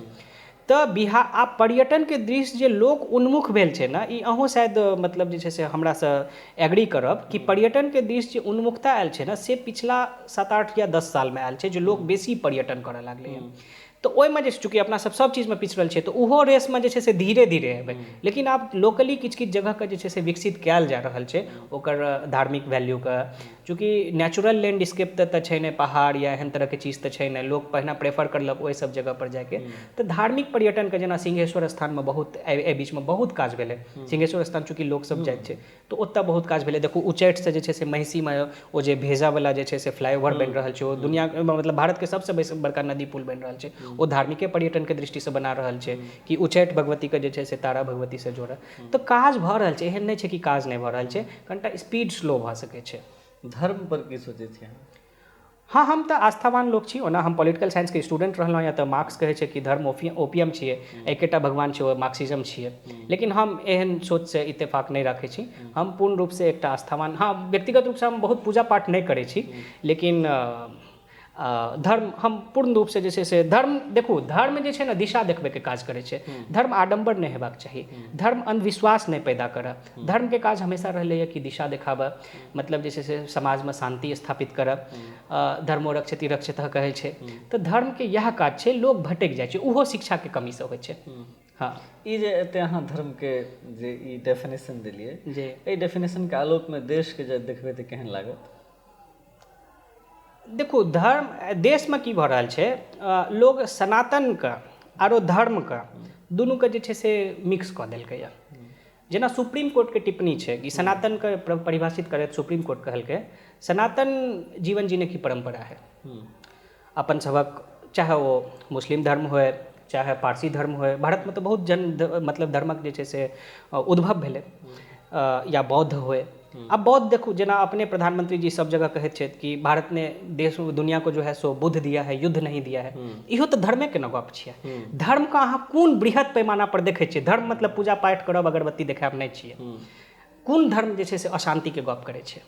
तऽ बिहार आब पर्यटनके दृष्टि जे लोक उन्मुख भेल छै ने, ई अहूँ शायद मतलब जे छै से हमरासँ एग्री करब कि पर्यटनके दृष्टि जे उन्मुखता आयल छै ने से पिछला 7-8 या 10 सालमे आयल छै, जे लोक बेसी पर्यटन करऽ लागलै। तऽ ओहिमे जे चूँकि अपना सब सब चीजमे पिछड़ल छै तऽ ओहो रेसमे जे छै से धीरे धीरे हेबै, लेकिन आब लोकली किछु किछु जगहके जे छै से विकसित कयल जा रहल छै, ओकर धार्मिक वैल्यूके। चूँकि नेचुरल लैंडस्केप तऽ छै नहि, पहाड़ या एहन तरहके चीज तऽ छै नहि, लोक पहिने प्रेफर करलक ओहि सब जगह पर जाइके। तऽ धार्मिक पर्यटनके जेना सिंहेश्वर स्थानमे बहुत एहि बीचमे बहुत काज भेलै। सिंहेश्वर स्थान चूँकि लोकसब जाइत छै तऽ ओतऽ बहुत काज भेलै। देखू उच्चैठसँ जे छै से महिषीमे ओ जे भेजावला जे छै से फ्लाईओवर बनि रहल छै, ओ दुनिया मतलब भारतके सबसँ बड़का नदी पुल बनि रहल छै, ओ धार्मिके पर्यटनके दृष्टिसँ बना रहल छै कि उच्चैठ भगवतीके जे छै से तारा भगवतीसँ जोड़ल। तऽ काज भऽ रहल छै, एहन नहि छै कि काज नहि भऽ रहल छै, कनिटा स्पीड स्लो भऽ सकै छै। धर्म पर की सोचै छी अहाँ? हाँ, हम तऽ आस्थावान लोक छी। ओना हम पॉलिटिकल साइंसके स्टूडेंट रहलहुँ या तऽ मार्क्स कहै छै कि धर्म ओपियम छियै, एकेटा भगवान छै ओ मार्क्सिज्म छियै, लेकिन हम एहन सोचसँ इत्तेफाक नहि राखै छी। हम पूर्ण रूपसँ एकटा आस्थावान, हाँ व्यक्तिगत रूपसँ हम बहुत पूजा पाठ नहि करै छी, लेकिन धर्म हम पूर्ण रूपसँ जे छै से धर्म देखू, धर्म जे छै ने दिशा देखबैके काज करै छै। धर्म आडम्बर नहि हेबाक चाही, धर्म अंधविश्वास नहि पैदा करय। धर्मके काज हमेशा रहलैए कि दिशा देखाबय, मतलब जे छै से समाजमे शान्ति स्थापित करय। धर्मो रक्षति रक्षतः कहै छै, तऽ धर्मके इएह काज छै। लोक भटकि जाइ छै, ओहो शिक्षाके कमीसँ होइ छै। हाँ, ई जे एते अहाँ धर्मके जे ई डेफिनेशन देलियै जे एहि डेफिनेशनके आलोकमे देशके जे देखबै तऽ केहन लागत? देखू, धर्म देशमे की भऽ रहल छै, लोग सनातनके आरो धर्मके दुनूके जे छै से मिक्स कऽ देलकैए। जेना सुप्रीम कोर्टके टिप्पणी छै कि सनातनके परिभाषित करैत सुप्रीम कोर्ट कहलकै सनातन जीवन जीने की परम्परा है। अपन सभक चाहे ओ मुस्लिम धर्म होय चाहे पारसी धर्म होय, भारतमे तऽ बहुत जन मतलब धर्मक जे छै से उद्भव भेलै, या बौद्ध होय। अब बौद्ध देखू, जेना अपने प्रधानमंत्री जी सब जगह कहैत छथि कि भारत ने देश दुनिया को जो है सो बुद्ध दिया है, युद्ध नहीं दिया है। इहो तऽ धर्मेके ने गप छियै। धर्मके अहाँ कोन बृहद पैमाना पर देखै छियै? धर्म मतलब पूजा पाठ करब, अगरबत्ती देखायब नहि छियै। कोन धर्म जे छै से अशान्तिके गप करै छै?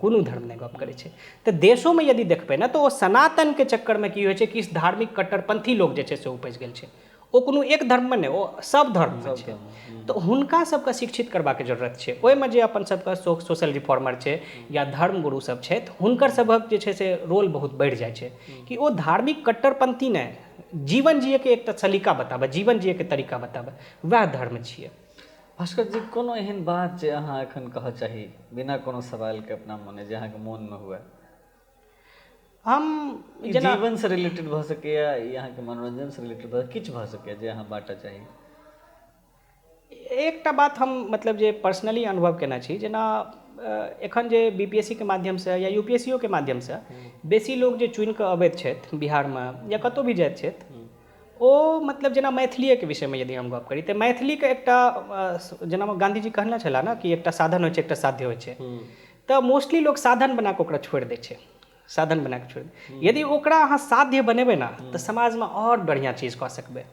कोनो धर्म नहि गप करै छै। तऽ देशोमे यदि देखबै ने तऽ ओ सनातनके चक्करमे की होइ छै कि धार्मिक कट्टरपंथी लोग जे छै से उपजि गेल छै। ओ कोनो एक धर्ममे नहि, ओ सब धर्ममे छै। तऽ हुनका सबके शिक्षित करबाके जरूरत छै। ओहिमे जे अपन सबके सोशल रिफॉर्मर छै या धर्मगुरु सब छथि, हुनकर सभक जे छै से रोल बहुत बढ़ि जाइ छै कि ओ धार्मिक कट्टरपंथी नहि, जीवन जियैके एकटा सलीका बताबै, जीवन जियैके तरीका बताबै, वएह धर्म छियै। भास्कर जी, कोनो एहन बात जे अहाँ एखन कहऽ चाही बिना कोनो सवालके अपना मने जे अहाँके मोनमे हुए? हम जेना जीवनसँ रिलेटेड भऽ सकैए, अहाँके मनोरञ्जनसँ रिलेटेड भऽ किछु भऽ सकैए जे अहाँ बाँटऽ चाही। एकटा बात हम मतलब जे पर्सनली अनुभव केने छी, जेना एखन जे BPSC के माध्यमसँ या UPSC के माध्यमसँ बेसी लोग जे चुनि कऽ अबैत छथि बिहारमे या कतहु भी जाइत छथि, ओ मतलब जेना मैथिलीएके विषयमे यदि हम गप करी तऽ मैथिलीके एकटा जेना गाँधीजी कहने छलाह ने कि एकटा साधन होइ छै, एकटा साध्य होइ छै, तऽ मोस्टली लोग साधन बना कऽ ओकरा छोड़ि दै छै, साधन बना कऽ छोड़ि। यदि ओकरा अहाँ साध्य बनेबै ने तऽ समाजमे आओर बढ़िआँ चीज कऽ सकबै।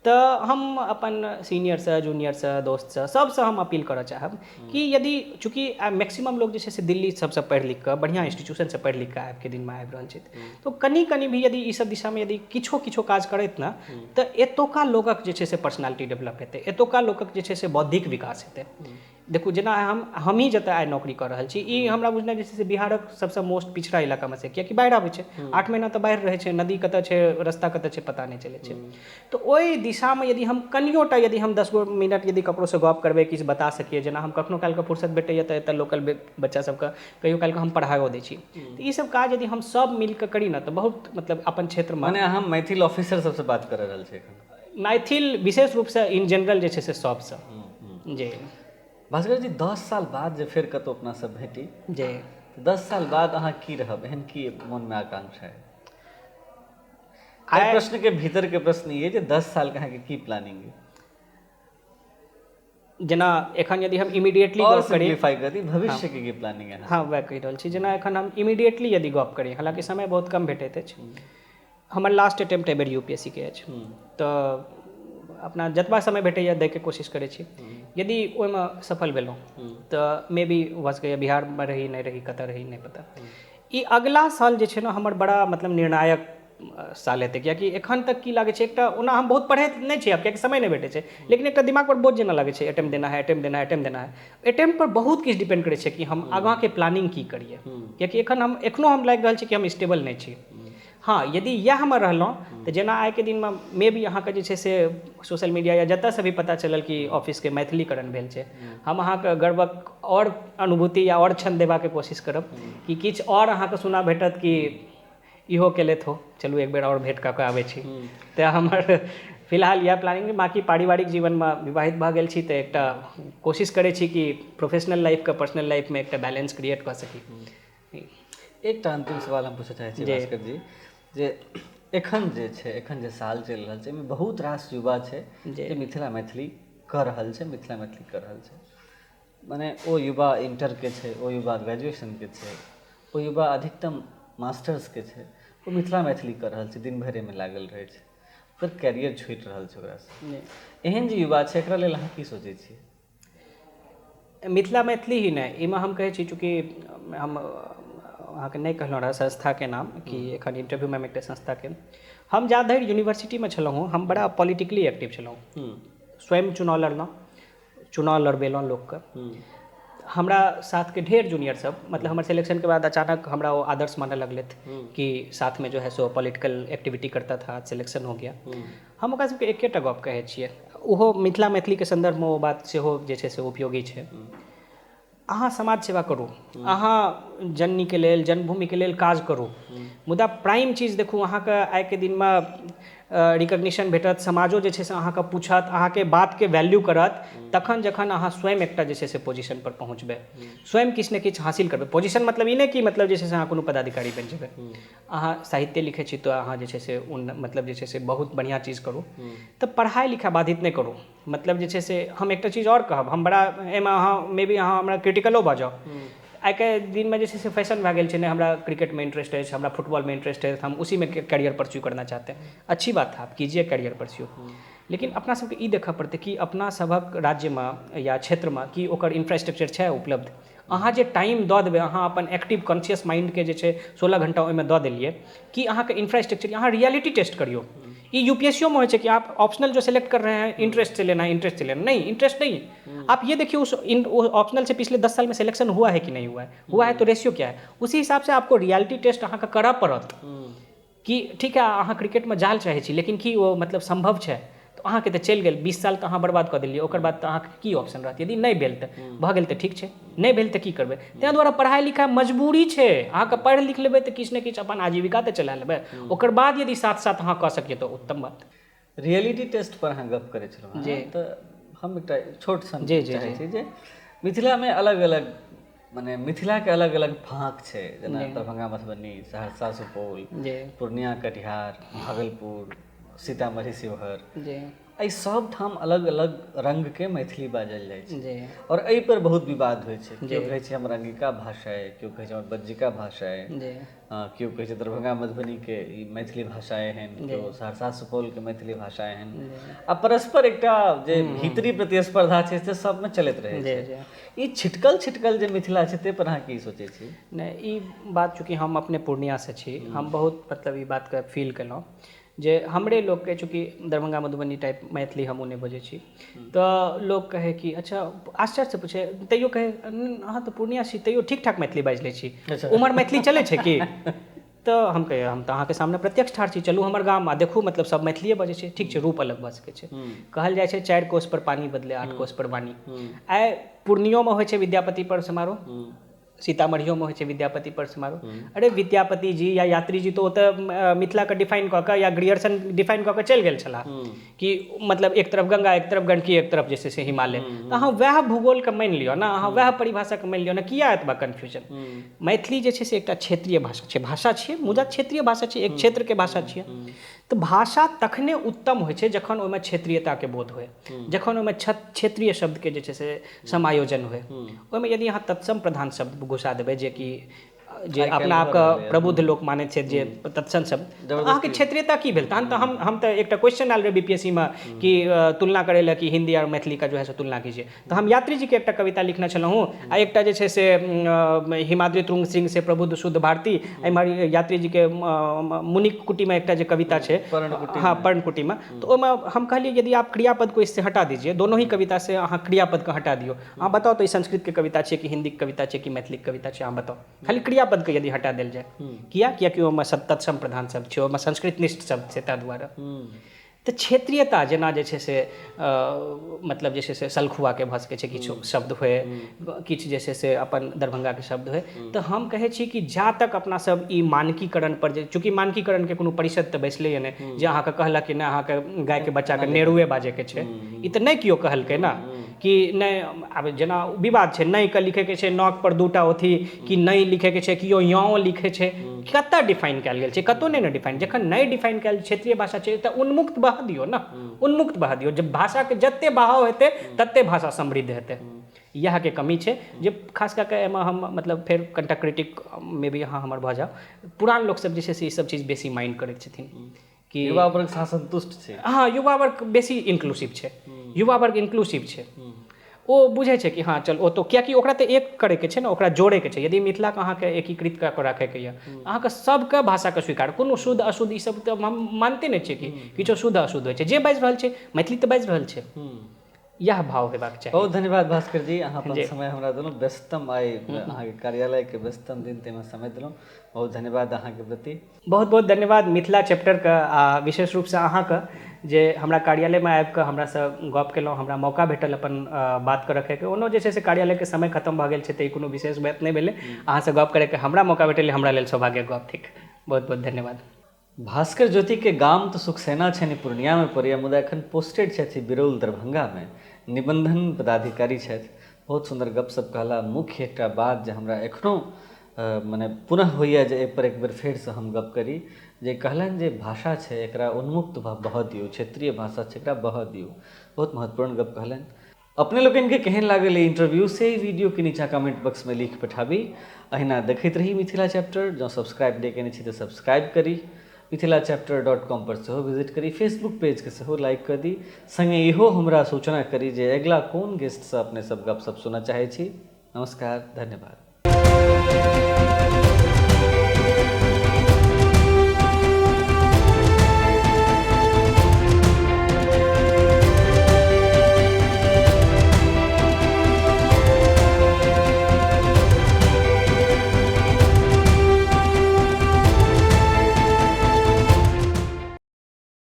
तऽ हम अपन सीनियरसँ, जूनियरसँ, दोस्तसँ, सबसँ हम अपील करऽ चाहब कि यदि चूँकि मैक्सिमम लोग जे छै से दिल्ली सबसँ पढ़ि लिख कऽ बढ़िआँ इंस्टीट्यूशनसँ पढ़ि लिख कऽ आबिके दिनमे आबि रहल छथि, तऽ कनि कनि भी यदि ई सब दिशामे यदि किछो किछो काज करैत ने तऽ एतुका लोकक जे छै से पर्सनालिटी डेवलप हेतै, एतुका लोकक जे छै से बौद्धिक विकास हेतै। देखू, जेना हमही जतऽ आइ नौकरी कऽ रहल छी, ई हमरा बुझनाइ जे छै से बिहारक सबसँ मोस्ट पिछड़ा इलाकामे से, कियाकि बाढ़ि आबै छै, 8 महीना तऽ बाढ़ि रहै छै, नदी कतऽ छै, रस्ता कतऽ छै पता नहि चलै छै। तऽ ओहि दिशामे यदि हम कनियोटा यदि हम 10 गो मिनट यदि ककरोसँ गप करबै, किछु बता सकिए, जेना हम कखनो कालके फुर्सत भेटैए तऽ एतऽ लोकल बच्चा सबके कहियो कालके हम पढ़ाओ दै छी। तऽ ई सब काज यदि हम सब मिलके करी ने तऽ बहुत मतलब अपन क्षेत्रमे। माने अहाँ मैथिल ऑफिसर सबसँ बात करि रहल छी एखन? मैथिल विशेष रूपसँ इन जनरल जे छै से सबसँ। जी भास्कर जी, 10 साल बाद जे फेर कतहु अपना सब भेटी जी, 10 साल बाद अहाँ की रहब, एहन की मोनमे आकांक्षा है? एहि प्रश्न के भीतर के प्रश्न ये जे 10 साल के अहाँके की प्लानिंग है? जेना एखन यदि हम इमीडिएटली गप करी, सिंपलीफाई कर दी, भविष्य के की प्लानिंग है? हाँ, वएह कहि रहल छी। जेना एखन हम इमीडिएटली यदि गप करी, हालाँकि समय बहुत कम भेटैत अछि, हमर लास्ट अटेम्प्ट एहि बेर UPSC के अछि, तऽ अपना जतबा समय भेटैए दैके कोशिश करै छी। यदि ओहिमे सफल भेलहुँ तऽ मे बी भऽ सकैए बिहारमे रही नहि रही, कतऽ रही नहि पता। ई अगिला साल जे छै ने हमर बड़ा मतलब निर्णायक साल हेतै, कियाकि एखन तक की लागै छै एकटा, ओना हम बहुत पढ़ैत नहि छी आब कियाकि समय नहि भेटै छै, लेकिन एकटा दिमागपर बोझ जेना लागै छै, अटेम्प्ट देना है, अटेम्प्ट देना है, अटेम्प्ट देना है। अटेम्प्ट पर बहुत किछु डिपेंड करै छै कि हम आगाँके प्लानिंग की करियै, कियाकि एखन हम एखनो हम लागि रहल छै कि हम स्टेबल नहि छी। हाँ, यदि इएह हम रहलहुँ तऽ जेना आइके दिनमे मे बी अहाँके जे छै से सोशल मीडिया या जतऽसँ भी पता चलल कि ऑफिसके मैथिलीकरण भेल छै, हम अहाँके गर्वक आओर अनुभूति या आओर क्षण देबाके कोशिश करब कि किछु आओर अहाँके सुना भेटत कि इहो केलथि हो, चलू एक बेर आओर भेँट कऽ कऽ आबै छी। तऽ हमर फिलहाल इएह प्लानिंग। बाँकी पारिवारिक जीवनमे विवाहित भऽ गेल छी तऽ एकटा कोशिश करै छी कि प्रोफेशनल लाइफके पर्सनल लाइफमे एकटा बैलेंस क्रिएट कऽ सकी। एकटा अन्तिम सवाल हम पूछऽ चाहै छी भास्कर जी, जे एखन जे छै, एखन जे साल चलि रहल छै, एहिमे बहुत रास युवा छै जे मिथिला मैथिली कऽ रहल छै, मिथिला मैथिली कऽ रहल छै, माने ओ युवा इंटरके छै, ओ युवा ग्रेजुएशनके छै, ओ युवा अधिकतम मास्टर्सके छै, ओ मिथिला मैथिली कऽ रहल छै, दिन भरि एहिमे लागल रहै छै, ओकर कैरियर छूटि रहल छै ओकरासँ। एहन जे युवा छै एकरा लेल अहाँ की सोचै छियै? मिथिला मैथिली ही नहि, एहिमे हम कहै छी, चूँकि हम अहाँके नहि कहलहुँ रहए संस्थाके नाम कि एखन इंटरव्यूमे हम एकटा संस्थाके, हम जा धरि यूनिवर्सिटीमे छलहुँ हम बड़ा पॉलिटिकली एक्टिव छलहुँ, स्वयं चुनाव लड़लहुँ, चुनाव लड़बेलहुँ लोकके। हमरा साथके ढेर जूनियर सब, मतलब हमर सिलेक्शनके बाद अचानक हमरा ओ आदर्श मानऽ लगलथि कि साथमे जो है सो पॉलिटिकल एक्टिविटी करता था, सिलेक्शन हो गया। हम ओकरा सबके एकेटा गप कहै छियै, ओहो मिथिला मैथिलीके सन्दर्भमे ओ बात सेहो जे छै से उपयोगी छै। अहाँ समाज सेवा करू, अहाँ जननीके लेल, जन्मभूमिके लेल काज करू, मुदा प्राइम चीज देखू, अहाँके आइके दिनमे रिकग्निशन भेटत, समाजो जे छै से अहाँके पूछत, अहाँके बातके वैल्यू करत, तखन जखन अहाँ स्वयं एकटा जे छै से पोजिशन पर पहुँचबै, स्वयं किछु ने किछु हासिल करबै। पोजिशन मतलब ई नहि कि मतलब जे छै से अहाँ कोनो पदाधिकारी बनि जेबै। अहाँ साहित्य लिखै छी तऽ अहाँ जे छै से मतलब जे छै से बहुत बढ़िआँ चीज करू, तऽ पढ़ाइ लिखाइ बाधित नहि करू। मतलब जे छै से हम एकटा चीज आओर कहब, हम बड़ा एहिमे अहाँ मे बी अहाँ हमरा क्रिटिकलो भऽ जाउ। आइके दिनमे जे छै से फैशन भए गेल छै, नहि हमरा क्रिकेटमे इंटरेस्ट अछि, हमरा फुटबॉलमे इंटरेस्ट अछि, हम उसीमे कैरियर परस्यू करना चाहते हैं। अच्छी बात है, आप कीजिए कैरियर परस्यू, लेकिन अपना सबके ई देखऽ पड़तै कि अपना सभक राज्यमे या क्षेत्रमे कि ओकर इन्फ्रास्ट्रक्चर छै उपलब्ध। अहाँ जे टाइम दऽ देबै, अहाँ अपन एक्टिव कॉन्शियस माइंडके जे छै 16 घंटा ओहिमे दऽ देलियै, कि अहाँके इन्फ्रास्ट्रक्चर, अहाँ रियलिटी टेस्ट करियौ। ई यूपीएससीओ में होइ छै कि आप ऑप्शनल जो सेलेक्ट कर रहे हैं, इंटरेस्ट से लेना है, इंटरेस्ट से लेना नहीं, इंटरेस्ट नहीं, आप ये देखिए उस ऑप्शनल से पिछले 10 साल में सिलेक्शन हुआ है कि नहीं हुआ है, हुआ है तो रेशियो क्या है, उसी हिसाब से आपको रियलिटी टेस्ट अहाँके करऽ पड़त कि ठीक है अहाँ क्रिकेटमे जाल चाहै छी, लेकिन की ओ मतलब सम्भव छै? तऽ अहाँके तऽ चलि गेल 20 साल तऽ अहाँ बर्बाद कऽ देलियै, ओकर बाद तऽ अहाँके की ऑप्शन रहत? यदि नहि भेल तऽ भऽ गेल तऽ ठीक छै, नहि भेल तऽ की करबै? ताहि दुआरे पढ़ाइ लिखाइ मजबूरी छै, अहाँके पढ़ि लिख लेबै तऽ किछु ने किछु अपन आजीविका तऽ चला लेबै, ओकर बाद यदि साथ साथ अहाँ कऽ सकिए तऽ उत्तम बात। रियलिटी टेस्ट पर अहाँ गप करै छलहुँ तऽ हम एकटा छोट सन चाहै छी जे मिथिलामे अलग अलग मने मिथिलाके अलग अलग फाँक छै, जेना दरभंगा, मधुबनी, सहरसा, सुपौल, पूर्णिया, कटिहार, भागलपुर, सीतामढ़ी, शिवहर, एहि सब ठाम अलग अलग रंगके मैथिली बाजल जाइ छै और एहि पर बहुत विवाद होइ छै। केओ कहै छै हमर अंगिका भाषा अइ, केओ कहै छै हमर बज्जिका भाषा अइ, केओ कहै छै दरभंगा मधुबनीके ई मैथिली भाषा एहन, केओ सहरसा सुपौलके मैथिली भाषा एहन, आ परस्पर एकटा जे भीतरी प्रतिस्पर्धा छै से सबमे चलैत रहै छै। ई छिटकल छिटकल जे मिथिला छै ताहि पर अहाँ की सोचै छी? नहि, ई बात चूँकि हम अपने पूर्णियासँ छी, हम बहुत मतलब ई बातके फील केलहुँ जे हमरे लोकके चूँकि दरभंगा मधुबनी टाइप मैथिली हमहूँ नहि बजै छी, तऽ लोक कहै कि अच्छा, आश्चर्यसँ पूछे, तैयो कहै अहाँ तऽ पूर्णिया छी तैयो ठीक ठाक मैथिली बाजि लै छी, उम्हर मैथिली चलै छै की? तऽ हम कहियै हम तऽ अहाँके सामने प्रत्यक्ष ठाढ़ छी, चलू हमर गाम आ देखू मतलब सब मैथिलीए बजै छै, ठीक छै रूप अलग भऽ सकै छै। कहल जाइ छै 4 कोस पर पानी बदले 8 कोस पर वाणी। आइ पूर्णियोमे होइ छै विद्यापति पर्व समारोह, सीतामढ़ियोमे होइ छै विद्यापति पर्व समारोह। अरे विद्यापति जी या यात्री जी तऽ ओतऽ मिथिलाके डिफाइन कऽ कऽ या ग्रियर्सन डिफाइन कऽ कऽ चलि गेल छलाह कि मतलब एक तरफ गंगा, एक तरफ गंडकी, एक तरफ जे छै से हिमालय। तऽ अहाँ वएह भूगोलके मानि लिअ ने, अहाँ वएह परिभाषाके मानि लिअ ने, किया एतबा कन्फ्यूजन? मैथिली जे छै से एकटा क्षेत्रीय भाषा छै, भाषा छियै मुदा क्षेत्रीय भाषा छै, एक क्षेत्रके भाषा छियै। तऽ भाषा तखने उत्तम होइ छै जखन ओहिमे क्षेत्रीयताके बोध होइ, जखन ओहिमे क्षेत्रीय शब्दके जे छै से समायोजन होइ। ओहिमे यदि अहाँ तत्सम प्रधान शब्द घुसा देबै, जे कि जे अपना आपके प्रबुद्ध लोक मानै छै जे तत्सम शब्द, अहाँके क्षेत्रीयता की भेल? तहन तऽ हम तऽ एकटा क्वेश्चन आयल रहै बीपीएससी मे कि तुलना करै लए कि हिंदी और मैथिली का जो है से तुलना कीजिए, तऽ हम यात्री जी के एकटा कविता लिखने छलहुँ आ एकटा जे छै से हिमाद्री तुंग सिंह से प्रबुद्ध शुद्ध भारती, एम्हर यात्री जी के मुनिक कुटी में एकटा जे कविता छै, हाँ पर्णकुटी में, तऽ ओहिमे हम कहलियै यदि आप क्रियापद को इससे हटा दीजिए, दोनों ही कविता से अहाँ क्रियापद के हटा दियौ, अहाँ बताओ तऽ ई संस्कृत के कविता छै कि हिंदी के कविता छै कि मैथिली के कविता छै, अहाँ बताओ। खाली क्रियापद के यदि हटा देल जाय, किया? कियाकि ओहिमे तत्सम प्रधान शब्द छै, ओहिमे संस्कृतनिष्ठ शब्द छै, ताहि दुआरे। तऽ क्षेत्रीयता जेना जे छै से मतलब जे छै से सलखुआके भऽ सकै छै किछु शब्द होइ, किछु जे छै से अपन दरभंगाके शब्द होइ। तऽ हम कहै छी कि जा तक अपना सब ई मानकीकरण पर जे, चूँकि मानकीकरणके कोनो परिषद तऽ बैसलैए नहि जे अहाँके कहलक कि नहि अहाँके गायके बच्चाके नेरुए बाजैके छै, ई तऽ नहि केओ कहलकै ने कि नहि। आब जेना विवाद छै नहि के लिखैके छै नौक पर 2टा अथी, कि नहि लिखैके छै, केओ यौ लिखै छै, कतऽ डिफाइन कयल गेल छै? कतहु नहि ने डिफाइन। जखन नहि डिफाइन कयल क्षेत्रीय भाषा छै तऽ उन्मुक्त बहा दियौ ने, उन्मुक्त बहा दियौ। जब भाषाके जते बहाव हेतै तते भाषा समृद्ध हेतै। इएहके कमी छै जे खास कऽ कऽ एहिमे हम मतलब फेर कनिटा क्रिटिक मे भी अहाँ हमर भऽ जाउ, पुरान लोकसब जे छै से ईसब चीज बेसी माइंड करैत छथिन कि युवा वर्ग संतुष्ट छै। हाँ, युवा वर्ग बेसी इंक्लूसिव छै, युवा वर्ग इंक्लूसिव छै, ओ बुझै छै कि हाँ चल ओ तो, कियाकि ओकरा तऽ एक करैके छै ने, ओकरा जोड़ैके छै। यदि मिथिलाके अहाँके एकीकृत कऽ कऽ राखैके यऽ, अहाँके सबके भाषाके स्वीकार, कोनो शुद्ध अशुद्ध ई सब तऽ हम मानते नहि छियै कि किछो शुद्ध अशुद्ध होइ छै। जे बाजि रहल छै मैथिली तऽ बाजि रहल छै, इएह भाव हेबाक चाही। बहुत धन्यवाद भास्कर जी, अहाँ अपन समय हमरा देलहुँ। व्यस्तम आइ अहाँके कार्यालयके व्यस्तम दिन, ताहिमे समय देलहुँ, बहुत धन्यवाद अहाँके प्रति। बहुत बहुत धन्यवाद मिथिला चैप्टरके आ विशेष रूपसँ अहाँके जे हमरा कार्यालयमे आबिकऽ हमरासँ गप केलहुँ, हमरा मौका भेटल अपन बात कऽ रखैके। ओनो जे छै से कार्यालयके समय खतम भऽ गेल छै, तऽ ई कोनो विशेष बात नहि भेलै। अहाँसँ गप करैके हमरा मौका भेटल, हमरा लेल सौभाग्यक गप थिक। बहुत बहुत धन्यवाद। भास्कर ज्योतिके गाम तऽ सुखसेना छनि, पूर्णियामे पड़ैए, मुदा एखन पोस्टेड छथि बिरौल दरभंगामे, निबंधन पदाधिकारी छथि। बहुत सुन्दर गपशप कहला। मुख्य एकटा बात जे हमरा एखनो मने पुनः होइए जे एहिपर एक बेर फेरसँ हम गप करी, जे कहलनि जे भाषा छै एकरा उन्मुक्त बहऽ दियौ, क्षेत्रीय भाषा छै एकरा बहऽ दियौ। बहुत महत्वपूर्ण गप कहलनि। अपने लोकनिके केहन लागल इंटरव्यू से वीडियो के नीचा कमेंट बॉक्स में लिख पठाबी। अहिना देखैत रही मिथिला चैप्टर। जँ सब्सक्राइब नहि केने छी तऽ सब्सक्राइब करी। mithilaChapter.com पर सेहो विजिट करी। फेसबुक पेजके सेहो लाइक कऽ दी। सङ्गे इहो हमरा सूचना करी जे अगिला कोन गेस्टसँ अपने सब गपशप सुनऽ चाहै छी। नमस्कार, धन्यवाद।